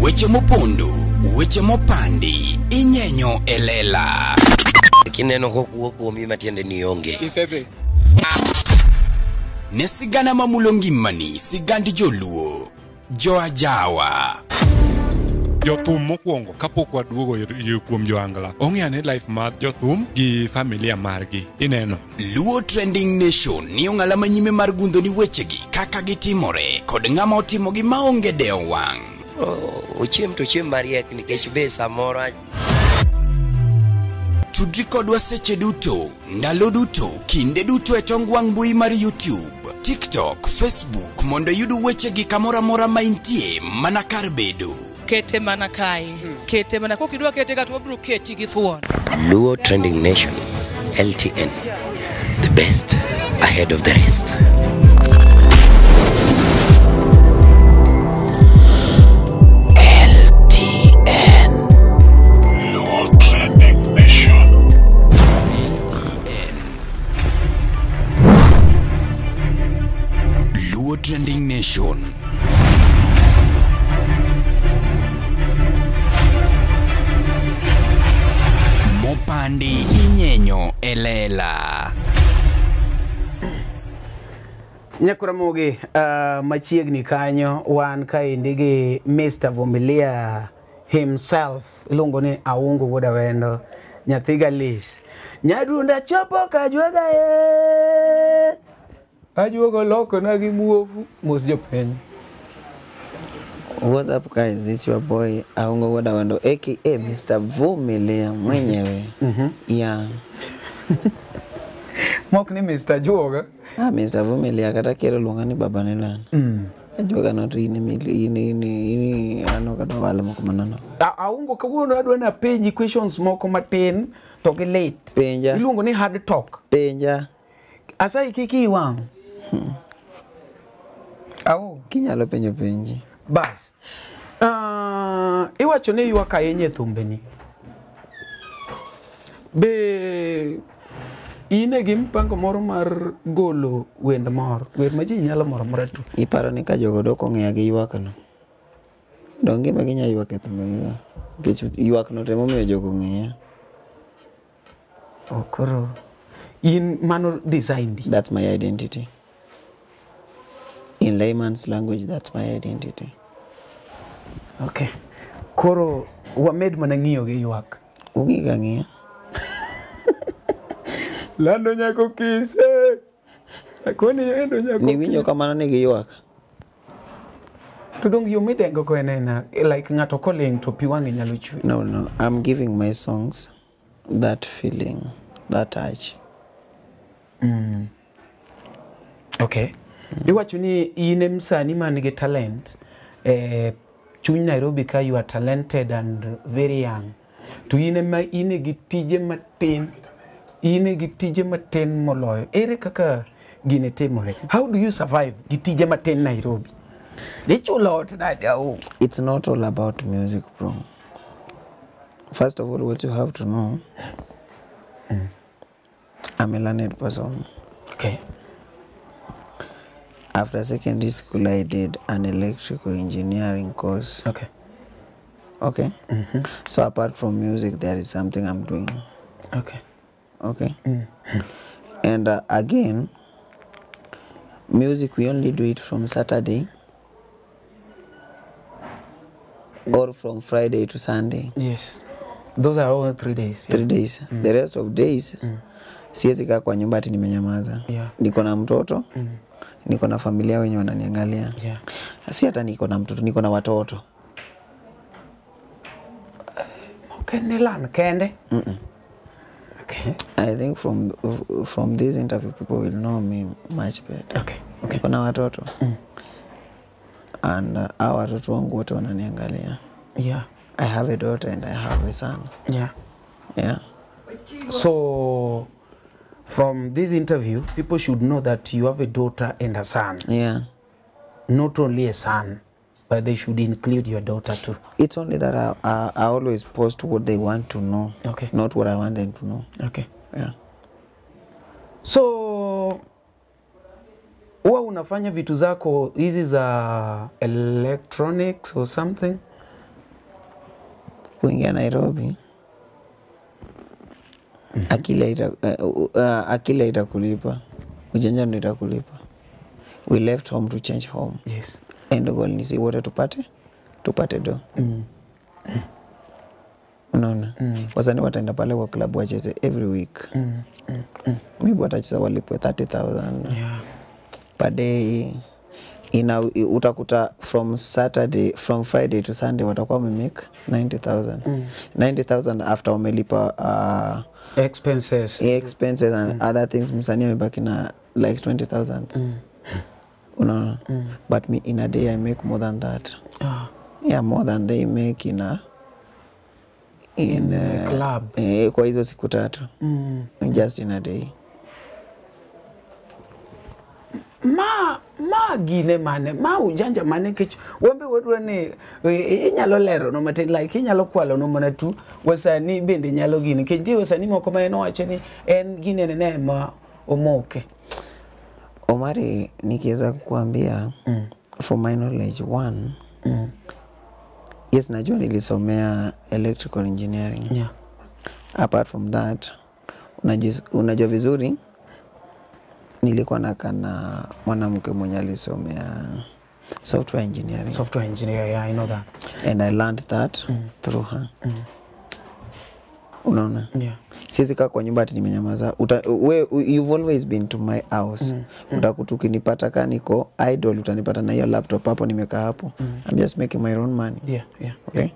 Weche mopondo, weche mopandi, inyenyo e lela. Kineno kokuo kuomi matiende ni onge. Isedhi. Ne sigana mamulo ngimani, sigand joluo, joajawa. Jothum mokwongo kapok waduogo kuom joangla ong'e ane life mar jothum gi familia margi ineno. Luo Trending Nation ni ong'ala manyime mar gundho ni wechegi kaka gitimore kod ng'ama otimogi maonge dewo wang'. Ochiem to ochiem mariek nikech be samoro. Tudri kodwa seche duto, ndalo duto, kinde duto e tong wang' mbui mar YouTube, TikTok, Facebook mondo iyud wechegi kamoro amora ma intie mana kar bedo. Kete mana kae, kete mana kokidwa kete ka to wabiro keti gi thuon. Luo Trending Nation, LTN, the best ahead of the rest. LTN. Luo Trending Nation. LTN. Luo Trending Nation. Mopandi inyenyo elela. Nyakuramogi machiegni kanyo wan kaendi gi Mr. Vumilia himself iluongo ni Aungo wuod Awendo nyathi Galish. Nyadunda chopo kajwaga e ajuogo loko na gi muofu mos jopiny. What's up guys, this your boy Aungo wuod Awendo aka Mr. Vumilia mwenyewe. Yeah. Mok ni Mr. Juoga. Ah, Mr. Vumilia kata kero luonga ni baba ne lan. Ajuoga no to in in ano kata walo moko manono. Aungo kawuono adwa na penji questions moko matin to gi lit. Penja. Iluongo ni hard talk. Penja. Asayi kik iyi wang'. Aungo. Kinyalo penjo penji. Bas. Iwacho ni ywak ahinya e thumbeni. Be in e gi mpango moro mar golo wend mor, wer ma ji nyalo moro amora tu. Iparo ni ka jogo dok ong'eya gi ywak no. Dong gima ginya ywak e thumbegi go. Nikech ywak no to emomiyo jogo ong'eya. Oh, koro in mano design di. That's my identity. In layman's language, that's my identity. Okay. Koro wamed mana ng'iyo gi ywak. Ung'i ga ng'iya. Lando nyako kise. Akoni endo nyako. Niwinjo kamano ni giywak. To dong yo midengo ko enena like ng'ato koling to pi wang'e nyalo chwe. No, no. I'm giving my songs that feeling, that touch. Okay. Iwacho ni in e msanii man gi talent chuny Nairobi ka you are talented and very young. To in ema in gi tije matin. In gi tije matin moloyo. Ere kaka gini timore? How do you survive gi tije matin Nairobi? Ichulo ot nade Aungo? It's not all about music, bro. First of all, what you have to know, I'm a learned person. Okay. After secondary school, I did an electrical engineering course. Okay. Okay. So apart from music, there is something I'm doing. Okay. Okay. And again, music, we only do it from Saturday or from Friday to Sunday. Yes. Those are all 3 days. Yeah. 3 days. The rest of days, siwezi kaa kwa nyumba ati nimenyamaza. Yeah. Niko na mtoto. Niko na familia wenye wananiangalia. Yeah. Si hata niko na mtoto, niko na watoto. Okay, nilan kende. Okay. I think from this interview people will know me much better. Okay. Okay. Niko na watoto. And hawa watoto wangu wote wananiangalia. Yeah. I have a daughter and I have a son. Yeah. Yeah. So from this interview, people should know that you have a daughter and a son. Yeah. Not only a son, but they should include your daughter too. It's only that I always post what they want to know. Okay. Not what I want them to know. Okay. Yeah. So, huwa unafanya vitu zako hizi za electronics or something. Kuingia Nairobi, akili itakulipa, ujanja ndio itakulipa. We left home to change home. Yes. End goal ni si wote tupate do. Unaona? Wasanii wataenda pale kwa club wacheze every week. Maybe watacheza walipwe 30,000. Yeah. Per day. Utakuta from Saturday, from Friday to Sunday watakuwa wamemake 90,000. 90,000 after wamelipa expenses. Expenses and other things, msanii amebaki na like 20,000. Unaona? But me in a day I make more than that. Yeah, more than they make in a club. Kwa hizo siku tatu. Just in a day. Ma gine mane, ma ujanja mane kech wembe wadwa ni inyalo lero no matin, like inyalo kwalo no mana tu wasani bende nyalo gine kech nitie wasani moko ma en owacho ni en gine ne ma omoke. Omari, nikiweza kukuambia for my knowledge, one, yes, najua nilisomea electrical engineering. Yeah. Apart from that, unajua vizuri nilikuwa nakaa na mwanamke mwenye alisomea software engineering. Software engineer, yeah, I know that. And I learned that through her. Unaona? Yeah. Siwezi kaa kwa nyumba ati nimenyamaza. You've always been to my house. Utakuta ukinipata ka niko idle, utanipata na hiyo laptop hapo nimekaa hapo. I'm just making my own money. Yeah, yeah. Okay?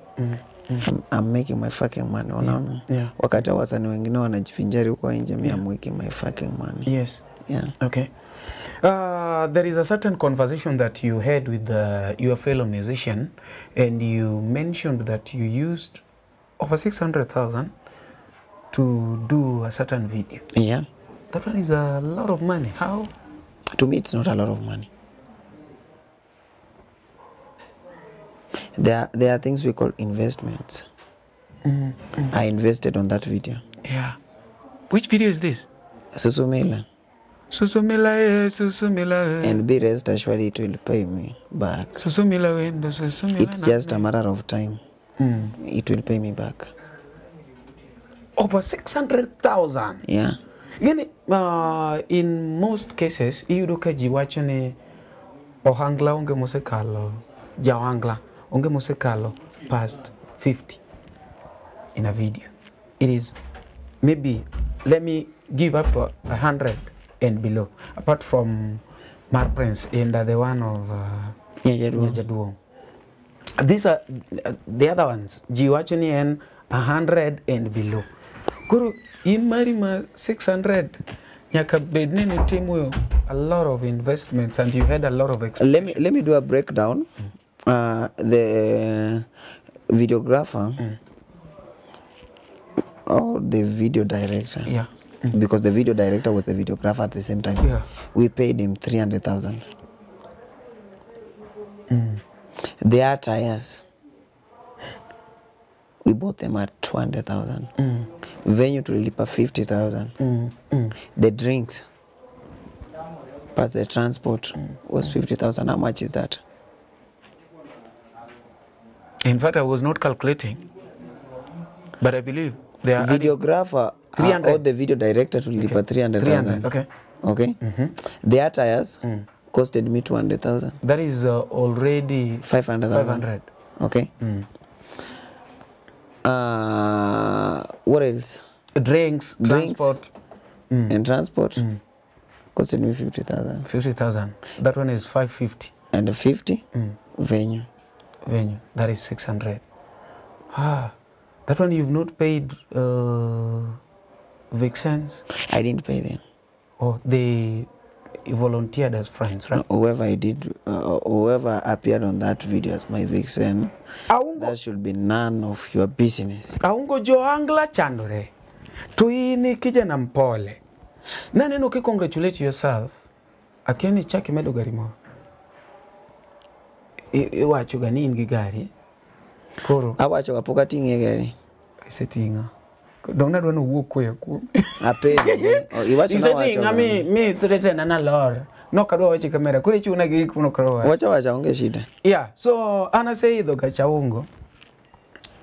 I'm making my fucking money, unaona? Yeah. Wakati wasanii wengine wanajivinjari huko nje, me I'm making my fucking money. Yes. Yeah. Okay. There is a certain conversation that you had with your fellow musician, and you mentioned that you used over 600,000 to do a certain video. Yeah. That one is a lot of money. How? To me, it's not a lot of money. There are things we call investments. I invested on that video. Yeah. Which video is this? Susumila. Susumila, Susumila. And be rest assured it will pay me back. Susumila, wendo, Susumila. It's just a matter of time. It will pay me back. Over 600,000. Yeah. Yani, in most cases, iyudo ka ji wacho ni ohangla onge mosekalo, ja ohangla onge mosekalo past 50 in a video. It is maybe, let me give up to 100 and below, apart from Mark Prince and the one of Nyajaduong. These are the other ones. Ji wacho ni en 100 and below. Koro in mari ma 600 nyaka bed ni nitimo a lot of investments and you had a lot of experience. Let me do a breakdown. The videographer or the video director. Yeah. Because the video director was the videographer at the same time. Yeah. We paid him 300,000. Their tires, we bought them at 200,000. Venue tulilipa 50,000. The drinks plus the transport was 50,000. How much is that? In fact, I was not calculating, but I believe they are videographer or the video director tulilipa 300,000. Okay. Okay. Their tires costed me 200,000. That is already 500,000. 500. Okay. What else? Drinks, transport. And transport costed me 50,000. 50,000. That one is 550. And 50 venue. Venue. That is 600. Ah, that one you've not paid vixens? I didn't pay them. Oh, they volunteered as friends, right? No, whoever I did, whoever appeared on that video as my vixen, Aungo, that should be none of your business. Aungo Johangla chandore, tuini kijana mpole. Naneno ki congratulate yourself. Akiani chaki medo gari moro. Iwacho ga ni in gi gari. Koro. Awacho ga pok ating'e gari. Iseting'a. Dong nadwa ni owuo koya kuom. Apenji. Iwacho na wacho. Iseting'a mi threaten na lor. No kadwa wache kamera. Kore chuna gi gik mano koro. Wacha wacha onge shida. Yeah, so an aseidho gach Aungo.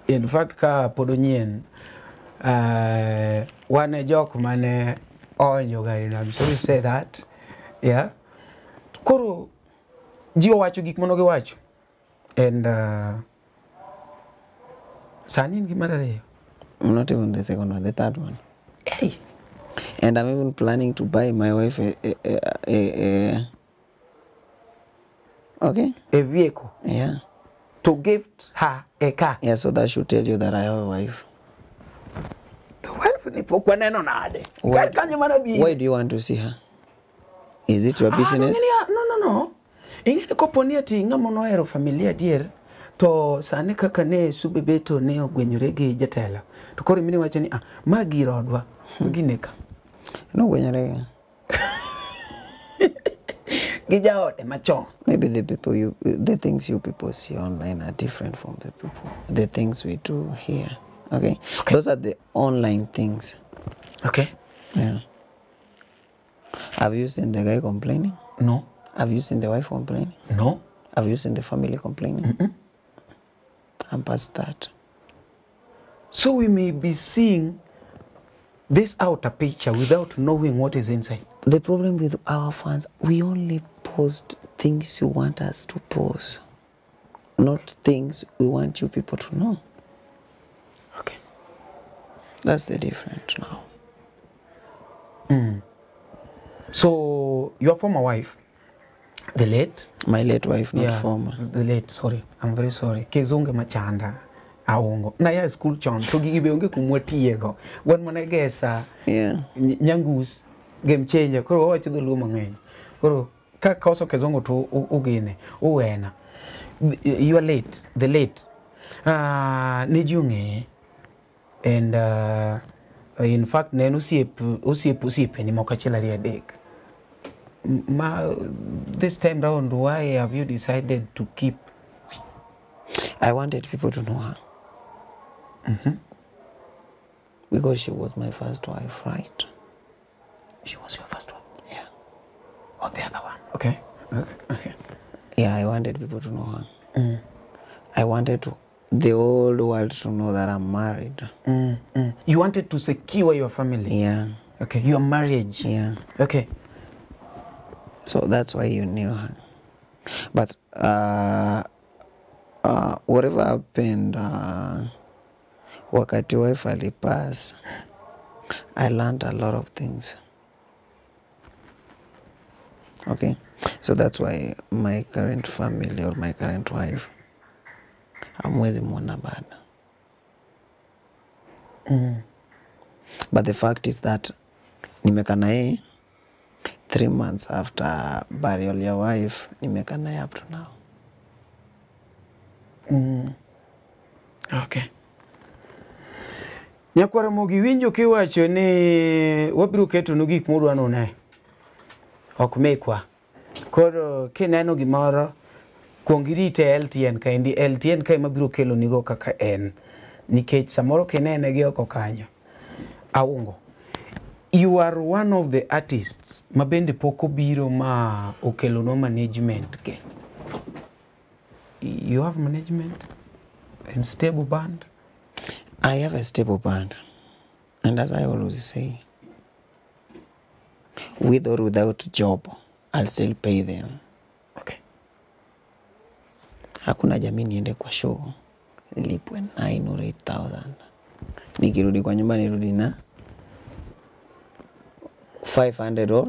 In fact ka pod onyien, wan e jok mane oonjo gari no. I'm sorry to say that. Yeah. Koro ji owacho gik mano giwacho. And sani in gi mar ariyo. Not even the second one, the third one. Hey. And I'm even planning to buy my wife a okay? A vehicle. Yeah. To gift her a car. Yeah, so that should tell you that I have a wife. The wife ni pok waneno nade. Why do you want to see her? Is it your business? No. Ing'e kopo ni ati ng'ama nohero familia dier to sani kaka ne Subebeto ne ogwenyore gi jatelo. To koro mine wacho ni ma gir odwa gineka. Nogwenyore gi jaode machon. Maybe the things you people see online are different from the things we do here. Okay? Okay. Those are the online things. Okay. Yeah. Have you seen the guy complaining? No. Have you seen the wife complaining? No. Have you seen the family complaining? Mm-mm. I'm past that. So we may be seeing this outer picture without knowing what is inside. The problem with our fans, we only post things you want us to post, not things we want you people to know. Okay. That's the difference now. Mm. So your former wife, the late? My late wife, not former. The late, sorry. I'm very sorry. Kezunge machanda. Aongo. Na ya school chon. To gigi be onge kumwatiego. Wan mana gesa. Yeah. Nyangus. Game changer. Koro wawacho dholuo mang'eny. Koro ka koso kezungu to ugine. Uwena. You are late. The late. Ne ji ong'eye. And in fact ne en osiep ni moko achiel ariyo adek. Ma, this time round, why have you decided to keep? I wanted people to know her. Mm-hmm. Because she was my first wife, right? She was your first one? Yeah. Or the other one? Okay. Okay. Yeah, I wanted people to know her. Mm. I wanted the whole world to know that I'm married. Mm, mm. You wanted to secure your family? Yeah. Okay, your marriage? Yeah. Okay. So that's why you knew her. But whatever happened, wakati wife alipass, I learned a lot of things. Okay? So that's why my current family or my current wife, hamwezi muona bado. Mm. But the fact is that nimekaa na yeye 3 months after burial ya wife, nimekaa naye up to now. Mm. Okay. Nyakwara Mogi winjo kiwacho ni wabiro ketonu gik mudwa none. Ok mekwa. Koro kineno gimoro kuong irite LTN kaendi. LTN kae mabiro kelonigo kaka en. Nikech samoro kinene gi oko kanyo. Aungo. You are one of the artists ma bende pok obiro ma okelonwa management ge. You have management and stable band? I have a stable band. And as I always say, with or without job, I'll still pay them. Okay. Hakuna jamii niende kwa show, nilipwe 9 or 8,000. Nikirudi kwa nyumba nirudi na 500 or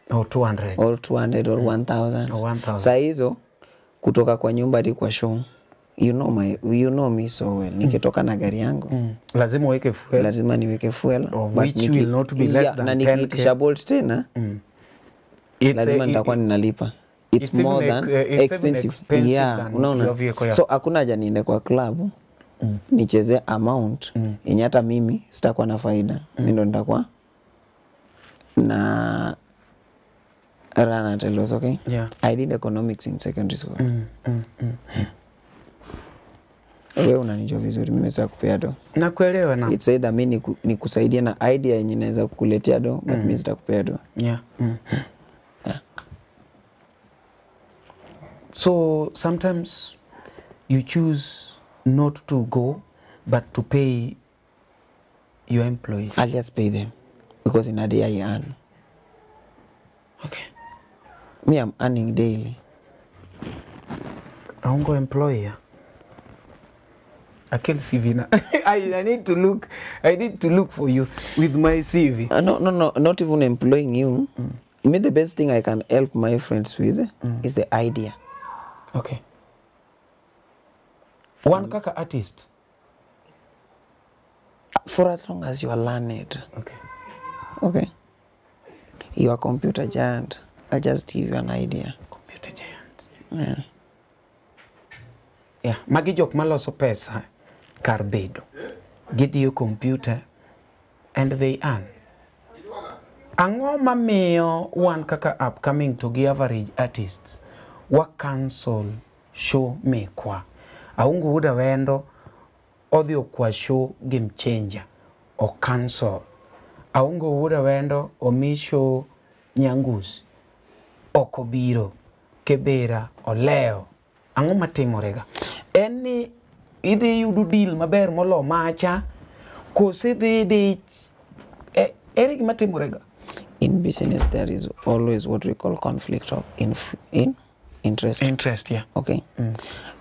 200 or 200 or 1,000. Or 1,000. Saa hizo kutoka kwa nyumba hadi kwa show, you know me so well. Nikitoka na gari yangu, lazima uweke fuel. Lazima niweke fuel, but which will not be less than na 10K. Nikiitisha Bolt tena, lazima nitakuwa ninalipa. It's more than expensive. Yeah, unaona. So hakuna haja niende kwa club nicheze amount yenye hata mimi sitakuwa na faida. Mimi ndo nitakuwa na run at a loss, okay? Yeah. I did economics in secondary school. Wewe unanijua vizuri, mimi sasa kupea do. Nakuelewa na. It's either mimi nikusaidie na idea yenye naweza kukuletea do, but mimi sitakupea do. Yeah. Yeah. So sometimes you choose not to go but to pay your employees. I'll just pay them because in a day I earn. Okay. Me, I'm earning daily. Aongo employer. I can't CV now. I need to look. I need to look for you with my CV. No, not even employing you. Me, the best thing I can help my friends with is the idea. Okay. One kaka artist. For as long as you are learned. Okay. Okay. You are computer giant. I'll just give you an idea. Computer giant. Yeah. Yeah, magi jok maloso pesa kar bedo. Gidiyo computer and they earn. Ang'o mamiyo wan kaka upcoming to gi average artists wa cancel show mekwa? Aungu Wuod Awendo odhi okwa show Game Changer o cancel. Aungu Wuod Awendo omi show Nyangus ok obiro. Kibera oleo. Ang'o matimorega? En ni idhi yudo deal maber molo macha kose idhi dich? Ere gima timorega? In business there is always what we call conflict of in interest. Interest, yeah. Okay.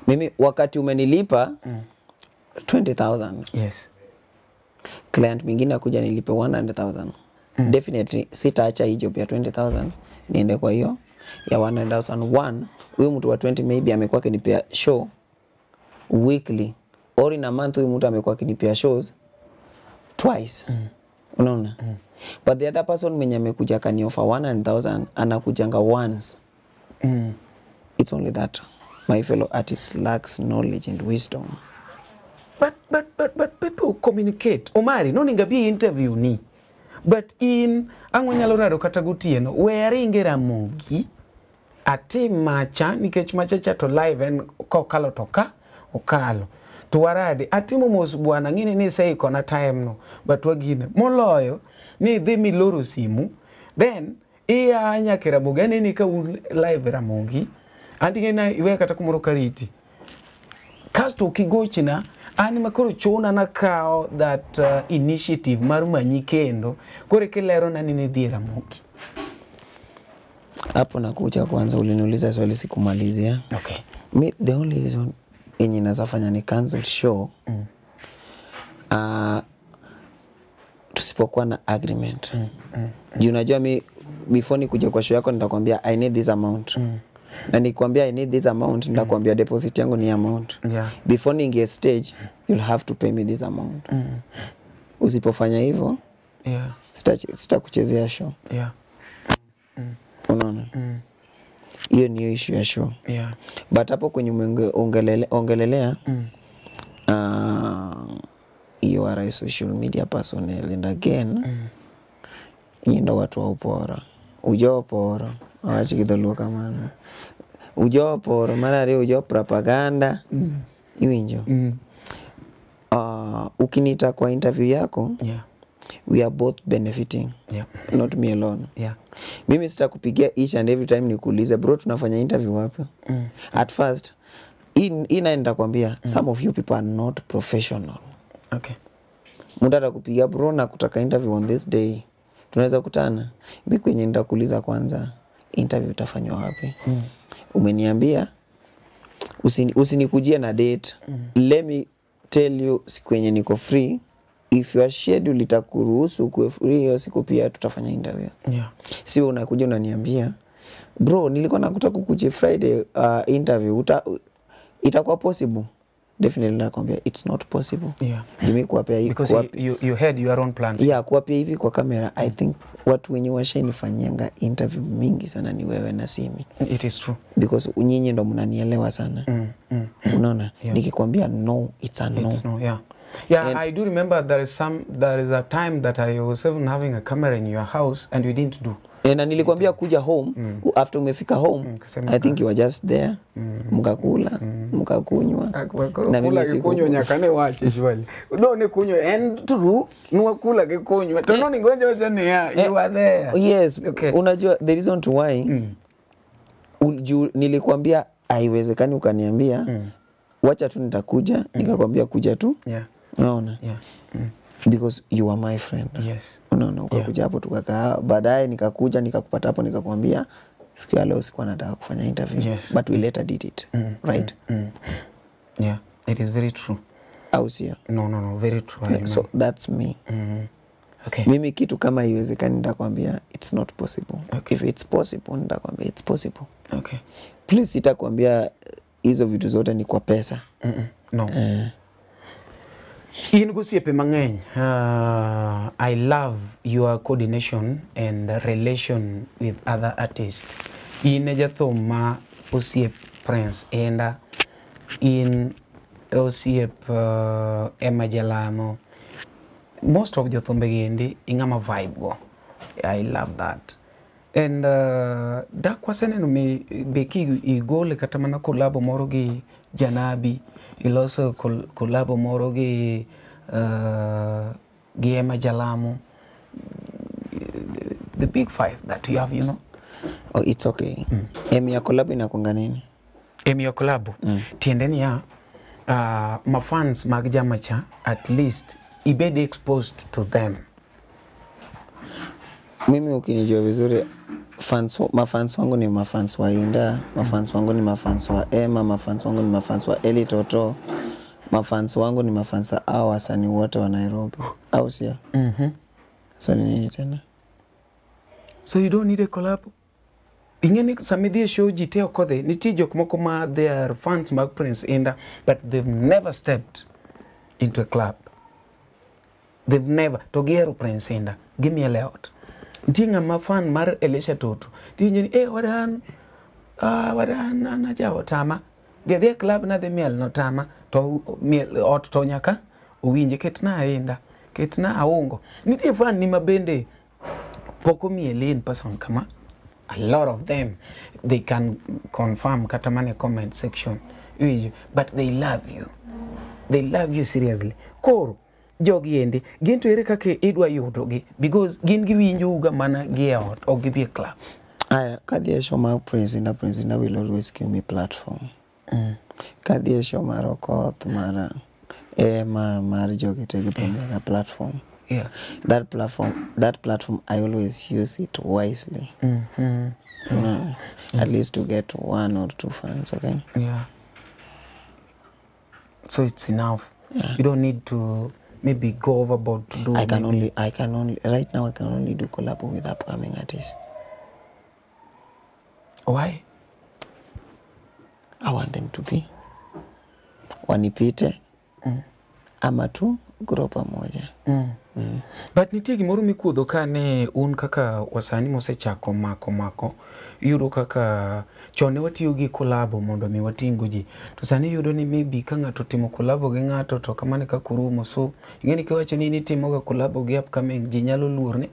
Mimi wakati umenilipa 20,000. Yes. Client mwingine akuja nilipe 100,000. Definitely sitaacha hii job ya 20,000 niende kwa hiyo ya 100,001. Huyu mtu wa 20 maybe amekuwa akinipea show weekly or in a month. Huyu mtu amekuwa akinipea shows twice. Unaona? But the other person mwenye amekuja akanioffer 100,000 anakujanga once. It's only that my fellow artist lacks knowledge and wisdom. But people communicate. Omari, no ningabi interview ni. But in ang'o nyalo rado kata gotieno we aringe Ramogi atim macha nikech macha cha to live en kokalo to ka okalo to warade atimo mos bwana ng'ini ni seikona time no but wagine moloyo ni dhi miloro simu then iya nyaka Ramogi aneni ka un live Ramogi anting'e na iwe kata kumoro kariti kasto ukigochina an makoro chuna nakawo that initiative mar manyi kendo koro kilerona ni nidhi Ramogi. Hapo nakuja kwanza, uliniuliza swali sikumalizia. Okay. Me, the only reason yenye naweza fanya ni cancel show tusipokuwa na agreement. Juu unajua mi before nikuja kwa show yako nitakwambia I need this amount. Na nikwambia I need this amount, nitakwambia deposit yangu ni amount. Yeah. Before niingie stage you'll have to pay me this amount. Usipofanya hivyo, yeah, sitakuchezea show. Yeah. Unaona? Hiyo ni issue ya show. Yeah. But hapo kwenye ongelelea you are a social media personnel and again nyinyi ndo watu wa upora. Ujoporo awachi kidholuo kamano. Ujoporo mara ariyo ujo propaganda. Iwinjo. Ukiniita kwa interview yako, yeah, we are both benefiting. Yeah. Not me alone. Yeah. Mimi sitakupigia each and every time nikuulize bro tunafanya interview wapi. At first hii naye nitakwambia some of you people are not professional. Okay. Mtu atakupigia bro na kutaka interview on this day. Tunaweza kutana. Mimi kwenye nitakuuliza kwanza interview itafanywa wapi? Umeniambia usinikujie na date. Let me tell you siku yenye niko free. If your schedule itakuruhusu kuwe free hiyo siku pia tutafanya interview. Yeah. Si unakuja unaniambia bro nilikuwa nakutaka kukuje Friday interview itakuwa possible? Definitely nakwambia it's not possible. Yeah. Mimi kuwapea because you had your own plans. Yeah, kuwapea hivi kwa kamera. I think watu wenye washanifanyanga interview mingi sana ni wewe na Simi. It is true. Because nyinyi ndo mnanielewa sana. Unaona? Yeah. Nikikwambia no, it's a no. It's no, yeah. Yeah, and I do remember there is a time that I was even having a camera in your house and we didn't do. Na nilikwambia kuja home, after umefika home, I think you were just there. Mkakula, mkakunywa. Na mimi sikunywa nyakane wache surely. No ni kunywa and true, nuwakula kikunywa. Tono ni ngoja wacha ni you are there. Yes, okay. Unajua the reason to why nilikwambia Haiwezekani ukaniambia wacha tu nitakuja, nikakwambia kuja tu. Unaona? Because you are my friend. Unaona, ukakuja hapo tukakaa, baadaye nikakuja nikakupata hapo nikakwambia siku ya leo sikuwa nataka kufanya interview. But we later did it. Right? Yeah, it is very true. Au sio? No, very true. So that's me. Okay. Mimi kitu kama haiwezekani nitakwambia it's not possible. Okay. If it's possible nitakwambia it's possible. Okay. Please sitakwambia hizo vitu zote ni kwa pesa. No. In gosiepe mang'eny, I love your coordination and relation with other artists. In e jathum ma osiep Prince Indah, in osiep Emma Jalamo. Most of jothumbe gi endi ing'ama vibe go. I love that. And dak waseneno mi be ki igole kata mana kolabo moro gi Janabi, iloso kolabo moro gi Emma Jalamo, the big five that you have, you know. Oh, it's okay. Emi ya collab inakuanga nini? Emi ya collab. Tiende niya, mafans mag Jamacha, at least ibed exposed to them. Mimi ukinijua vizuri, mafans wangu ni mafans wa Indah, mafans wangu ni mafans wa Emma, mafans wangu ni mafans wa Eli Toto, mafans wangu ni mafans hao wasanii wote wa Nairobi. Au sio? So ni nini tena? So you don't need a collab? Ingeni samidhi show jite okodhe, nitie jok moko ma they are fans mag Prince Indah, but they've never stepped into a club. They've never. To gihero Prince Indah, gimiel e ot. Nitie ng'ama fan mar Elisha Toto. Tiwinjo ni, wadan, wadan najawo tama. Dhi adhiya e club nadhi miel no tama, to miel ot to nyaka owinje, ketna Indah, ketna Aungo. Nitie fan ni ma bende pok omiele in person kama. A lot of them, they can confirm kata mana comment section. But they love you. They love you seriously. Koro, jogi endi, gin to ere kaka idwa yudogi, because gin giwinjo ga mana gi e ot, ok gibi e club. Aya, kadhi e show mar Prince Indah, Prince Indah will always give me platform. Kadhi e show mar Okoth, mar Emma, mar jogi te gibiro miya platform. That platform, I always use it wisely. At least to get 1 or 2 fans, okay? Yeah. So it's enough. Yeah. You don't need to maybe go overboard to do. I can only, right now I can only do collab with upcoming artists. Why? I want them to be. Wanipite. Ama tu grow pamoja. But nitie gimoro mikuodho ka ne un kaka wasanii mosechako mako iyudo kaka chon ne watiyo gi kolabo mondo mi wating'o ji, to sani iyudo ni maybe ka ng'ato timo kolabo gi ng'ato to kamano kaka orumo. So ing'eni kiwacho ni nitimo ga kolabo gi upcoming, ji nyalo luor ni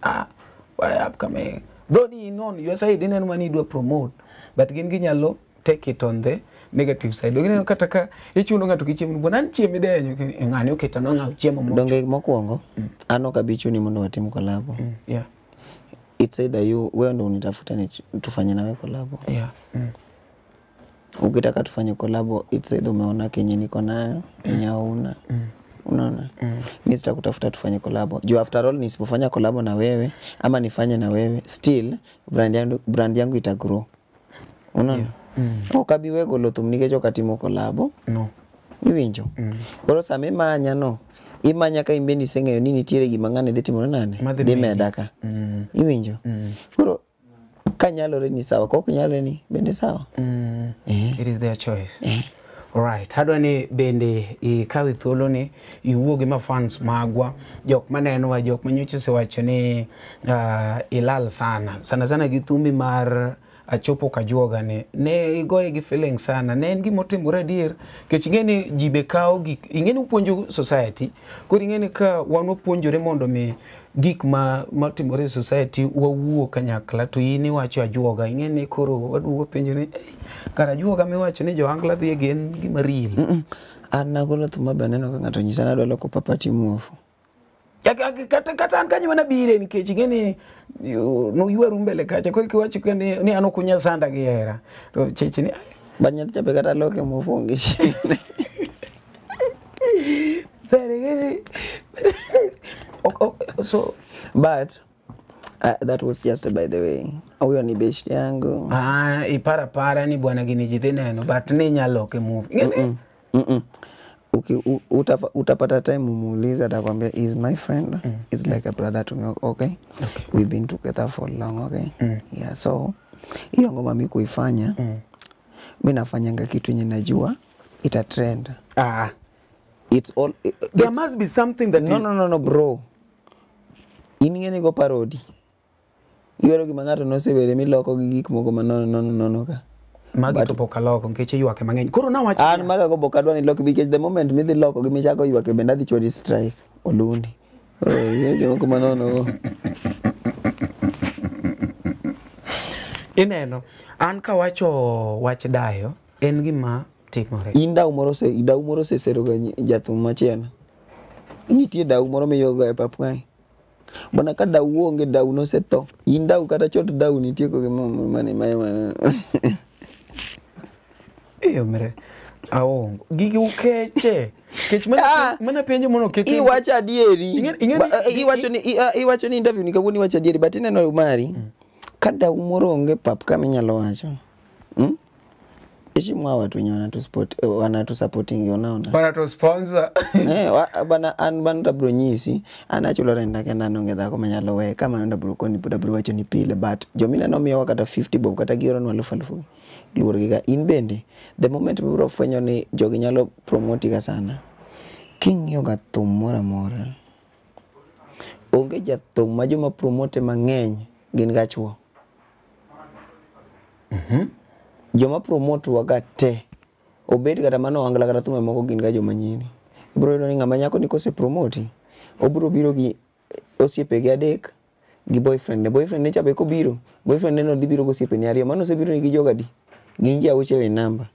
why upcoming, though ni non your side ineno mani idwa promote, but gin ginyalo take it on the negative side. Gineno kata ka ichuno ng'ato gi chiemo, bwana an chiemo idenyo, ng'ani oketo no ng'aw chiemo moro. Donge mokwongo an ok abi chuni mondo watim kolabo. It's either you, wewe ndo unitafuta ni tufanye nawe kolabo. Ukitaka tufanye kolabo, it's either umeona kenye niko nayo, yenye hauna. Unaona? Mimi sitakutafuta tufanye kolabo. Juu after all nisipofanya kolabo na wewe ama nifanye na wewe, still brand yangu ita grow. Unaona? Ok abi we golo thum nikech ok atimo kolabo. No. Iwinjo? Koro sama imanya no, imanya ka in bende iseng'eyo ni nitiere gima ng'ani dhi timore nade? Dhi meda ka. Iwinjo? Koro kanyalore ni sawa, ka ok nyalore ni bende sawa. It is their choice. Alright, adwa ni bende ikawe thuolo ni iwuo gi mafans magwa, jok manenowa, jok manyocha osewacho ni ilal sana. Sana sana gi thumbi mar Achopo Kajuoga ne igoye gi feeling sana, ne en gima otimore adier, nikech ing'e ni ji be kawo gik, ing'e ni upuonjo society, koro ing'e ni ka wan wapuonjore mondo mi gik matimore e society wawuo kanyakla, to in iwacho ajuoga, ing'e ni koro waduogo penjo ni kar ajuoga miwacho ni jo-Angla dhiye gi en gima real. An nagolo thum mabe aneno ka ng'ato onyisa ni adwa loko papati muofu. Kata an kanyo mana bire nikech ing'e ni noywaru mbele kacha, koro kiwacho ni an ok unyal sanda gi hera, to cheche ni But nyathi cha be kata loke mofungi shida. So but that was just by the way. Huyo ni best yangu. Ah, ipara para ni bwana gini ji dhi neno but ni nyaloke movie. Okay, utapata time umuulize, atakwambia is my friend. It's like a brother to me, okay? We've been together for long, okay? Yeah, so hiyo ngoma mimi kuifanya, mimi nafanyanga kitu yenye najua ita trend. Ah. It's all there must be something that No, bro. Ining'e go parody. Iwero gima ng'ato nosewere miloko gi gik moko ma nono ka. Magi to pok aloko nikech ywake mang'eny. Koro nawacho an maga go pok adwa ni lok nikech the moment midhi loko gi michako ywake bende adhi chwadi strike olundi. Koro weche moko ma nono go. Ineno, an kawacho wach dayo en gima timore. In dau moro osesero ga jathum machielo. Nitie dau moro miyuago e pap kae. Bwana ka dau onge dau nosetho. In dau kata chot dau nitie ko mane ma. Mre aongo gigi ukeche kech mana penjo mono kete iwacho adieri. Iwacho ni interview ni kawuono iwacho adieri but ineno mari ka dau moro onge pap kama inyalo wacho. Heshimu watu wenye wanatu supporting unaona. Bana to sponsor. Bana an bana tabro nyisi anachulo renda kenda nonge dhako manyalo we kama ndo bro koni buda bro wacho ni pile but jomina no miyowa kata 50 bob kata gioro no 1000 luor gi ga in bende the moment bro fwenyo ni jogi nyalo promote ga sana king'iyo ga thum moro amora onge jathum ma joma promote mang'eny gin ga chuo. Joma promote waga te obed kata mano angla kata thume moko gin ga joma nyiri. Ibro yudo ni ng'ama nyako ni kose promote obro biro gi osiepe gi adek gi boyfriend ne. Boyfriend ne cha be kobiro boyfriend ne no dhi biro gi osiepe ne ariyo mano osebiro ni gi jogadi gin ji auchiel e namba.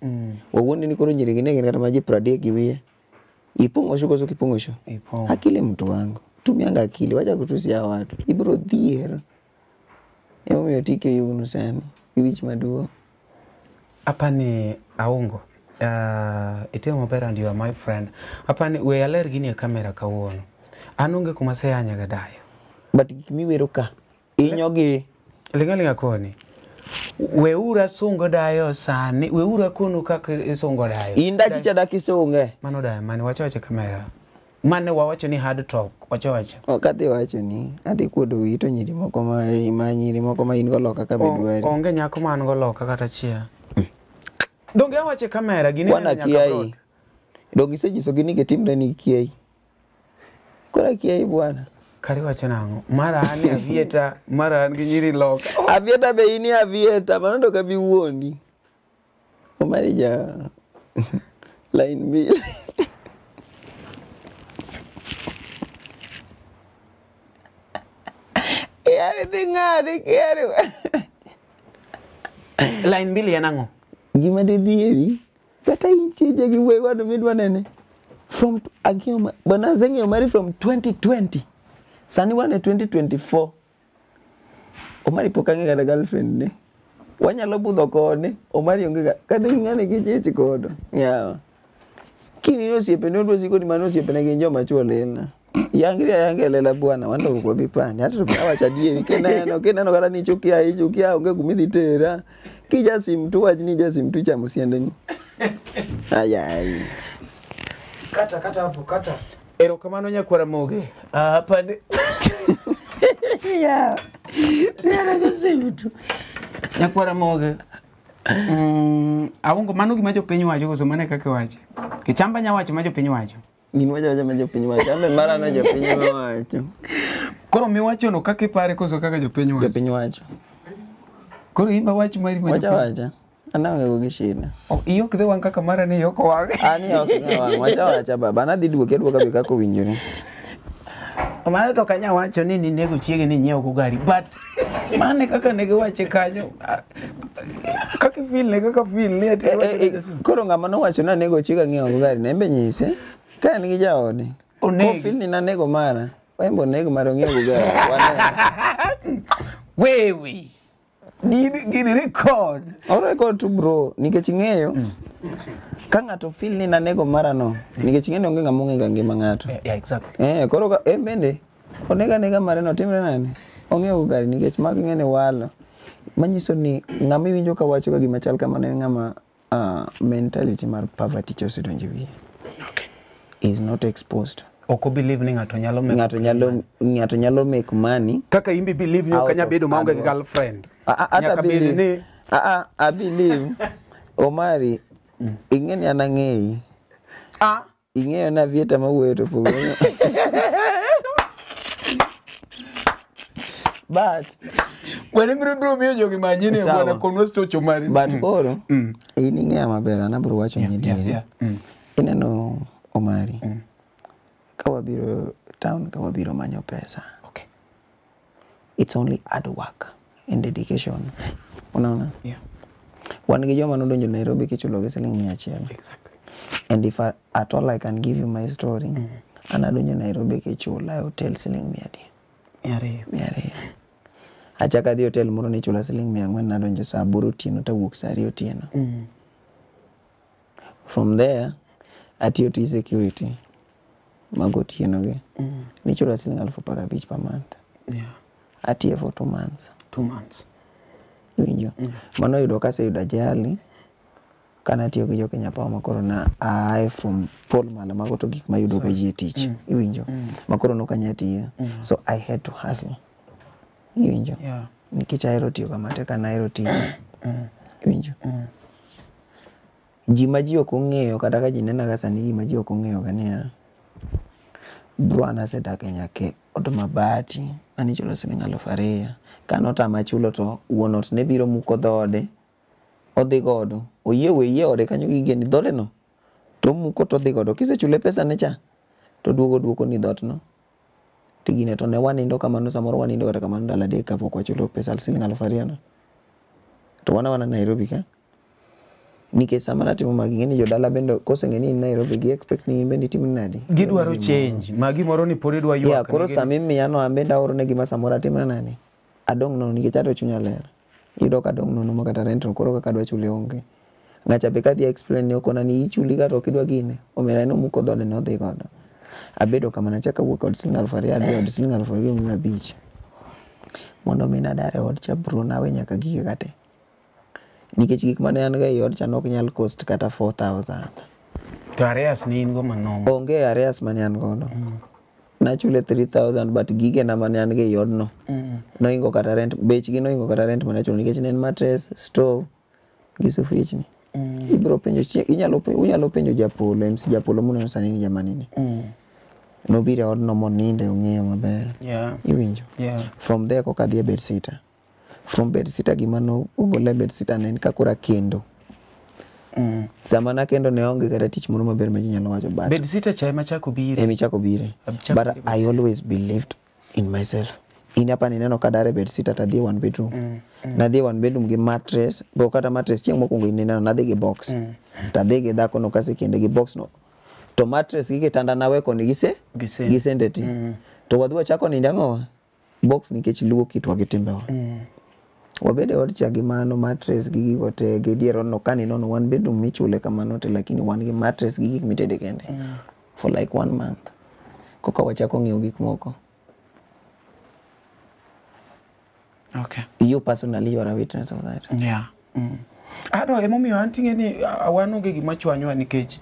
Wawuondi ni koro nyiri gi ne gin kata ma ji 30 gi wiye. Ipong'o sho koso kipong'o sho? Akili mtu wangu tumianga akili wacha kutusia watu ibro dhier. Emomiyo tike yugno sani wich maduong'. Apani aongo itimo maber and you are my friend. Apani we aler gini e kamera kawuono. An onge kuma aseyanya ga dayo. But gik miwero ka inyogi linga koni. Weura sungo dayo sani, weura kono kaka isungo dayo. Inda chicha dak isunge. Mano dayo mane wacho wacho kamera. Mane wawacho ni hard talk, wacho wacho. Ok adhi wacho ni adhi kuodo wiyi to nyiri moko ma nyiri moko ma in go loka ka be dwari. Onge nyako ma an go loka kata chia. Donge awache kamera gini wana kiai. Donge isenyiso gi ni gitimre ni kiai. Koro kiai bwana. Kari wacho nang'o? Mara an e avieta, mara an gi nyiri loka. Avieta be in e avieta, mano to ok abi wuondi. Omari ja line mbili. Kiari dhi ng'adi kiari. Line mbili en ang'o? Gima didhieri kata incheje gi wuoyi wadu midwa nene from ang'eyo bwana aseng'eyo mari from 2020 sani wan e 2024 Omari pok ang'e kata girlfriend ne wanyalo budho kode Omari onge ga kata ing'ane gi chich kodo yawa kineno osiepene odwa siko ni mano osiepene gin joma chuo lena yangri ayanga e lela bwana wan to ok wabi pandi hata to awacho adieri kineno kata ni ichukia ichukia onge kumidhi tera Kijasim tu wach ni jasim tu chamo siandeni. Ayai. Kata kata hapo kata. Erokamano nyakwara Moge. Pande. Ya. Nera jasim tu. Nyakwara Moge. Aongo mano gima jopiny wacho koso mano e kaka iwacho. Kichamba nya wacho ma jopiny wacho. Gin wacho wacho ma jopiny wacho. Ambe mara no jopiny ema wacho. Koro miwacho no kaka ipare koso kaka jopiny wacho. Jopiny wacho. Koro in ba wach mari ma Wacha wacha. An aonge go gi shida. Iyok dhi wang' kaka mara ni iyok wang'. An iyok wang' wacha wacha baba. An adhi duoki aduoka be kaka owinjore. Mano to ok anyal wacho ni ninego chiege ni inyiew go gari but mano e kaka ne giwache kanyo. Kaka ifeel ne kaka feel ni ati Koro ng'ama nowacho ni anego chiega ng'iewo go gari ne en be nyise. Ka en gi jaode. Kofeel ni nanego mara. En be onego mara ong'iew go gari. Wane. Wewe. Gini record. O record tu bro, nikech ing'eyo ka ng'ato feel ni nanego mara no, nikech ing'eyo ni onge ng'ama ong'e ga ngima ng'ato. Yeah, exactly. Koro ka en bende onega nega mare no timre nade? Ong'eyo gari nikech magi ng'ene walo. Manyiso ni ng'ama iwinjo ka wacho ga gima chal kamano en ng'ama mentality mar poverty cha osedonjo e wiye. Okay. Is not exposed. Ok o believe ni ng'ato nyalo make Ng'ato nyalo make money. Kaka in be believe ni ok Out anyal of bedo maonge gi hard work. girlfriend. Ata Nyaka bed believe. ni I believe. Omari, ing'e ni an ang'eyi. Ing'eyo na Vieta mawuoyo to pogore. But Bwana biro miyo jogi manyini Sawa. bwana konwa stocho mari. But koro in ing'eya maber an abiro wacho ni adieri. Ineno Omari. Ka wabiro town ka wabiro manyo pesa. Okay. It's only hard work and dedication. Unaona? Yeah. Wan gi joma nodonjo Nairobi kichulo gi siling 100. Exactly. And if I, at all I can give you my story, an adonjo Nairobi kichula e hotel siling 200. 200. 200. Achako adhi hotel moro nichula siling 400 nadonjo saa 8 otieno tawuok saa 2 otieno. From there, atiyo tij security mag otieno gi. Nichula siling 15,000 per month. Yeah. Atiyo for 2 months. 2 months. Iwinjo? Mano oyudo kaseyudo ajali kana atiyo gi jo Kenya Power makoro na aaye from pol malo mago to gik mayudo ka ji e tich. Iwinjo? Makoro nok anyal tiyo. So I had to hustle. Iwinjo? Yeah. Nikech ahero tiyo ga matek an ahero tiyo. Iwinjo? Ji ma ji ok ong'eyo kata ka ji nena ga sani gima ji ok ong'eyo ga niya bro an asedak e nyaka od mabati manichulo siling 2,000. Kanotama chulo to wuon ot ne biro muko dhoode odhi godo oyie we yie ode kanyo gi gigeni dhoode no to omuko to odhi godo kisechule pesa ne cha to duogo duoko ni dhoot no to gine to ne wanindo kamano samoro wanindo kata kamano ndalo 3 kapok wachulo pesa siling 2,000 no to wan awana Nairobi ka nikech sama natimo magi ing'e ni jodala bende koseng'e ni in Nairobi gi expect ni in bende itim nade Gidwaro change. Ma gimoro ni pod idwa ywak. Yeah, koro sama imiya no an bende aoro ne gima samoro atimna nade adong' nono nikech ato chunya ler iyudo ka adong' nono ma kata rent no koro kaka adwa chule onge ng'acha be kadhi explain ni okona ni ichuli kata ok idwa gine omera en omuko dhoode ne odhi godo abedo kamano achako awuok od siling 2,000 adhi od siling 2,500 mondo mi nadar e od cha bro nawe nyaka gige ka te nikech gik mane an go ei od cha ne ok nyal cost kata 4,000 To arrears ni in go manoma. Onge arrears mane an godo. Nachule 3,000 but gigena mane an go ei odno noingo kata rent, bechgi noingo kata rent mane achulo nikech ne en mattress, stove gi sufriechni. Ibiro penjo chieng' unyalo penjo Japolo, MC Japolo muneno sani ni jamani ni. Nobiro e odno moninde ong'eyo maber. Yeah. Iwinjo? Yeah. From there koka adhi e bedsitter. From bedsitter gima nogola e bedsitter ne en ka koro akendo. Sama nakendo ne aonge kata tich moro maber ma ji nyalo wacho but Bedsitter cha ema chako bire. Ema ichako bire. But I always believed in myself. In apa nineno ka dar e bedsitter to adhi e one bedroom. Nadhi e one bedroom gi mattress, bo kata mattress chieng' mokwongo in nineno nadhi gi box. To adhi gi dhako no kasekende gi box no. To mattress gi kitanda nawe koni gisende ti. To wadhi wachako nindo ang'owa? Box nikech luo kitwa gi timbewa. Wabedo e od cha gi mano mattress gi gigo te gi dier odno ka ninono one bedroom michule kamano te lakini wan gi mattress gi gik mitede kende for like 1 month. Koka wachako ng'iewo gik moko. Okay. You personally you are a witness of that. Yeah. Ano emomiyo an ting'e ni wan onge gima chwanyowa nikech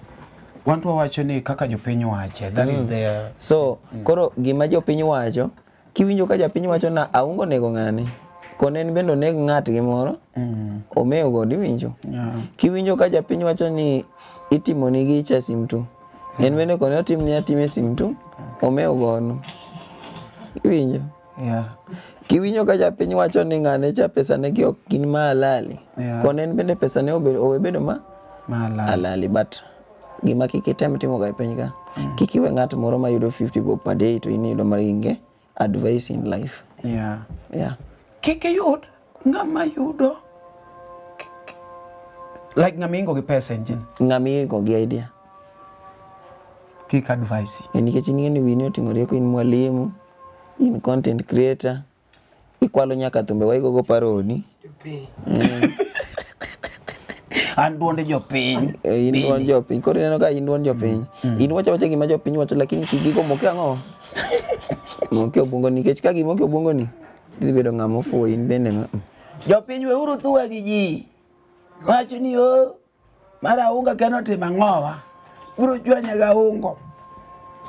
wan to wawacho ni kaka jopiny wache. That is their So koro gima jopiny wacho kiwinjo ka japiny wacho na aungo nego ng'ani kone en bende oneg ng'at gi moro omewo godo iwinjo. Kiwinjo ka japiny wacho ni itimo ni gicha simtu en bende kone otim ni atime simtu omewo godo iwinjo. Yeah. Kiwinjo ka japiny wacho ni ng'ane cha pesa ne gi ok gin ma halali kone en bende pesa ne owe bedo ma halali but gima kik item timo ga e piny ka kik iwe ng'at moro mayudo 50 bob per day to in iyudo maringe advice in life. Yeah. Yeah. Kik iyud ng'ama yudo like ng'ama ingo gi pesa engine. Ng'ama ingo gi idea. Kik advice. Nikech ing'e ni wini oting'o rieko in mwalimu, in content creator, ikwalo nyaka thumbe waigogo paroni. An duonde jopiny. In duond jopiny. Koro ineno ka in duond jopiny. In wacho awacha gima jopiny wacho lakini kik gigo moke ang'o? Moke obwongo nikech ka gimoke obwongo ni idhi bedo ng'ama ofuwo in bende ma. Jopiny weuru thuwa gi ji. Wacho ni o mara aunga keno timo ang'owa. Biro chwanya ga ungo.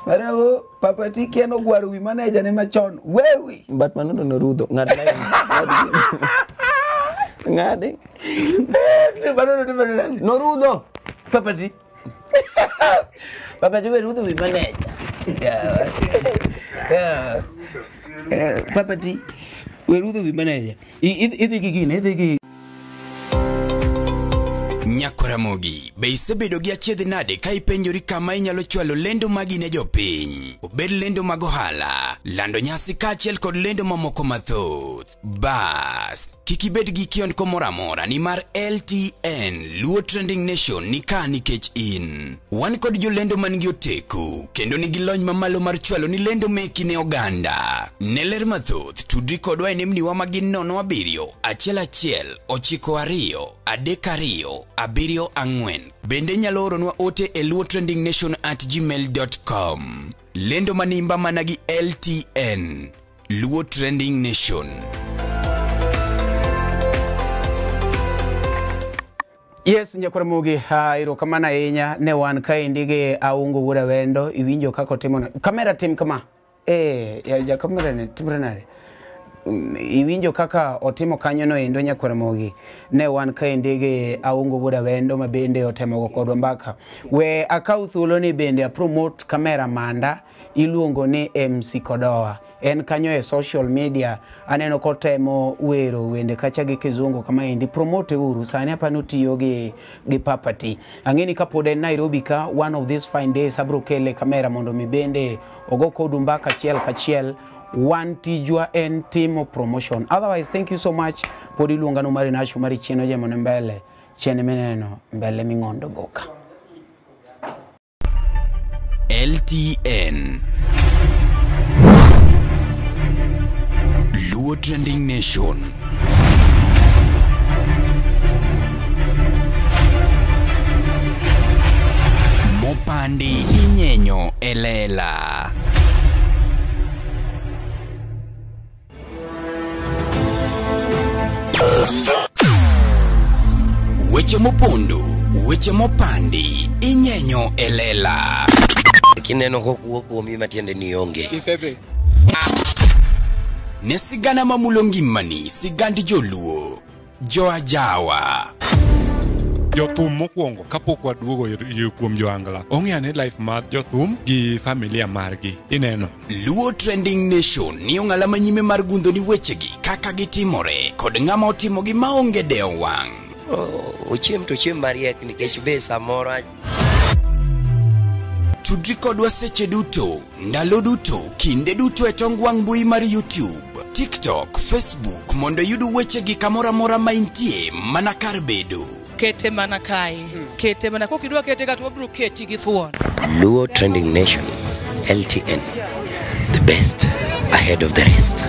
Mara o Papa T keno gwaro wi maneja ne machon. Wewi. But mano to norudho. Ng'ad line. Ng'ade. Norudho. Papa T. Papa T we rudho wi maneja. Yeah. Papa T we rudho wi maneja. Idhi gi gine, idhi gi Nyakoramogi, be isebedo gi achiedh nade ka ipenjori kama inyalo chwalo lendo magi ne jopiny? Obed lendo mag ohala, lando nyasi kaachiel kod lendo mamoko mathoth. Bas, kik ibed gi kiondko moro amora nimar LTN Luo Trending Nation ni ka nikech in. Wan kod jolendo man gi oteku kendo nigi lony mamalo mar chwalo ni lendo meki ne oganda. Ne ler mathoth, tudri kodwa e nembniwa ma gin 07 11 92 32 74. Bende inyalo oronwa ote e luotrendingnation@gmail.com. Lendo manimba mana gi LTN Luo Trending Nation. Yes, Nyakoramogi, erokamano ahinya ne wan kaendi gi Aungo Wuod Awendo, iwinjo kaka otimo na. Kamera tim kama. Ja kamera ne timre nade? Iwinjo kaka otimo kanyo no endo Nyakoramogi. Ne wan kaendi gi Aungo Wuod Awendo ma bende otemo go kodwa mbaka. We akaw thuolo ni bende a promote kamera manda iluongo ni MC Kodoa. En kanyo e social media aneno kotemo wero wende kacha gi kizungu kama endi promote uru sani apani otiyo gi Papa T. Ang'e ni kapod en Nairobi ka one of these fine days abro kele kamera mondo mi bende ogo kodu mbaka achiel kachiel. Wan tijwa en timo promotion. Otherwise thank you so much. Pod iluonga no mari nashu mari chieno jemo ne mbele chiene mineno mbele ming'ondo boka. LTN Luo Trending Nation. Mopandi inyenyo elela. Weche mopondo, weche mopandi, inyenyo elela. Kineno kokuo kuomi matiende ni onge. Isedhi. Ne sigana mamulo ngimani, sigand joluo, joajawa. Jothum mokwongo kapok waduogo kuom joangla, ong'e ane life mar jothum gi familia margi. Ineno. Luo Trending Nation ni ong'ala manyime mar gundho ni wechegi kaka gitimore kod ng'ama otimogi maonge dewo wang'. Ochiem to chiem mariek nikech be samoro. Tudri kodwa seche duto, ndalo duto, kinde duto e tong wang' mbui mar YouTube, TikTok, Facebook mondo iyud wechegi kamoro amora ma intie mana kar bedo. Kete mana kae. Kete mana kokidwa kete ka to wabiro keti gi thuon. Luo Trending Nation, LTN, the best ahead of the rest.